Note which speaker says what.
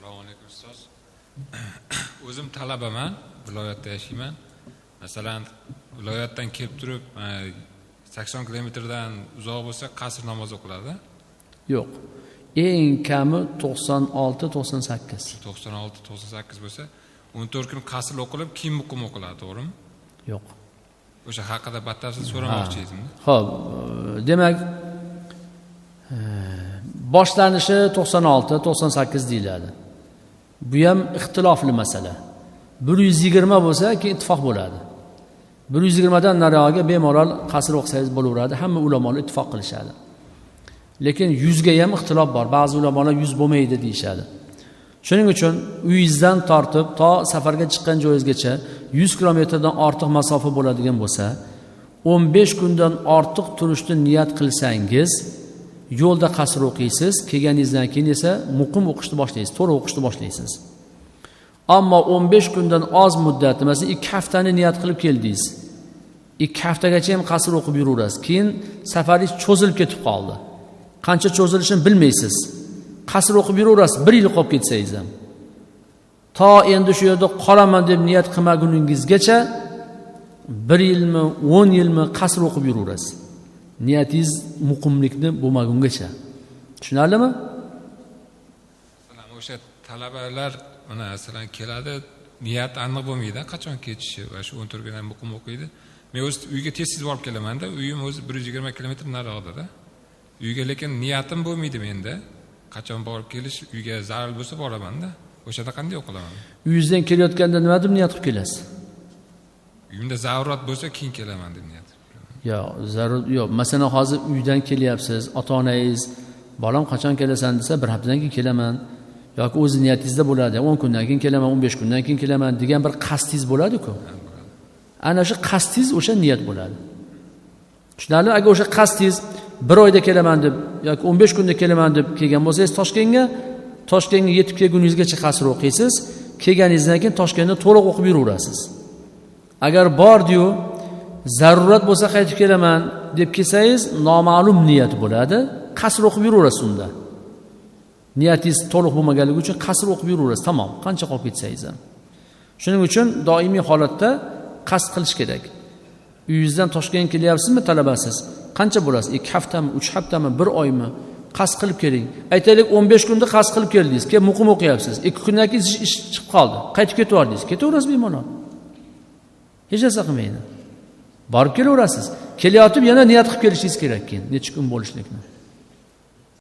Speaker 1: Assalomu alaykum, ustoz. O'zim talabaman, viloyatda yashayman. Masalan, viloyatdan kelib turib, 80 kilometrdan uzoq bo'lsa, qasr namozi o'qiladi.
Speaker 2: Yo'q. Eng kami 96-98.
Speaker 1: 96-98 bo'lsa, 14 kun qasr o'qilib, keyin muqim o'qiladi, to'g'rimi?
Speaker 2: Yo'q.
Speaker 1: O'sha haqida batafsil so'ramoqchi edim.
Speaker 2: Xo'p, demak, boshlanishi 96-98 deyiladi. Bu ham ixtilofli masala. 120 bo'lsa, keyin ittifoq bo'ladi. 120 dan nariyog'iga bemalol qasr o'qisangiz bo'laveradi, hamma ulamolar ittifoq qilishadi. Lekin 100 ga ham ixtilof bor. Ba'zi ulamolar 100 bo'lmaydi deyishadi. Shuning uchun uyingizdan tortib to safarga chiqqan joyingizgacha 100 kilometrdan ortiq masofa bo'ladigan bo'lsa, 15 kundan ortiq turishni niyat qilsangiz, yo'lda qasr o'qiysiz, kelganingizdan keyin esa muqim o'qishni boshlaysiz, to'g'ri o'qishni boshlaysiz. Ammo 15 kundan oz muddatni, masalan, 2 haftani niyat qilib keldingiz. 2 haftagacha ham qasr o'qib yuraverasiz. Keyin safaringiz cho'zilib ketib qoldi. Qancha cho'zilishini bilmaysiz. Qasr o'qib yuraverasiz, 1 yil qolib ketsangiz ham. To endi shu yerda qolaman deb niyat qilmaguningizgacha 1 yilmi, 10 yilmi qasr o'qib yuraverasiz. Niyatingiz muqimlikni bo'lmagungacha. Tushunarlimi?
Speaker 1: Masalan, o'sha talabalar mana masalan keladi, niyat aniq bo'lmaydi, qachon ketishi va shu 14 kundan muqim o'qiydi. Men o'z uyga tez-tez borib kelaman-da, uyim o'zi 120 kilometr nariroqda-da. Uyga lekin niyatim bo'lmaydi menda. Qachon borib kelish, uyga zarur bo'lsa boraman-da. O'shada qanday o'qilaman?
Speaker 2: Uyingizdan kelayotganda nima deb niyat qilib kelasiz?
Speaker 1: Uyimda zarurat bo'lsa keyin kelaman deb niyat qilib kelaman.
Speaker 2: Yo'q, zarur yo'q. Masalan, hozir uydan kelyapsiz, ota-onangiz bolam qachon kelasan desa, bir haftadan keyin kelaman yoki o'z niyatingizda bo'ladi, 10 kundan keyin kelaman, 15 kundan keyin kelaman degan bir qasdingiz bo'ladi-ku. Ana shu qasdingiz o'sha niyat bo'ladi. Tushunarli? Agar o'sha qasdingiz bir oyda kelaman deb yoki 15 kunda kelaman deb kelgan bo'lsangiz Toshkentga, Toshkentga yetib kelguningizgacha qasr o'qiysiz, kelganingizdan keyin Toshkentda to'liq o'qib yuraverasiz. Agar bordi-yu zarurat bo'lsa qaytib kelaman deb kelsangiz, noma'lum niyat bo'ladi, qasr o'qib yuraverasiz unda. Niyatingiz to'liq bo'lmaganligi uchun qasr o'qib yuraverasiz, tamom, qancha qolib ketsangiz ham. Shuning uchun doimiy holatda qasd qilish kerak. Uyingizdan Toshkentga kelyapsizmi, talabasiz? Qancha bo'lasiz? 2 haftami, 3 haftami, 1 oymi? Qasd qilib keling. Aytaylik, 15 kunda qasd qilib keldingiz. Keyin muqim o'qiyapsiz. 2 kundan keyin ish chiqib qoldi. Qaytib ketib yubordingiz. Ketaverasiz bemalol. Hech narsa qilmaydi. Borib kelaverasiz. Kelayotib yana niyat qilib kelishingiz kerak keyin, necha kun bo'lishlikni.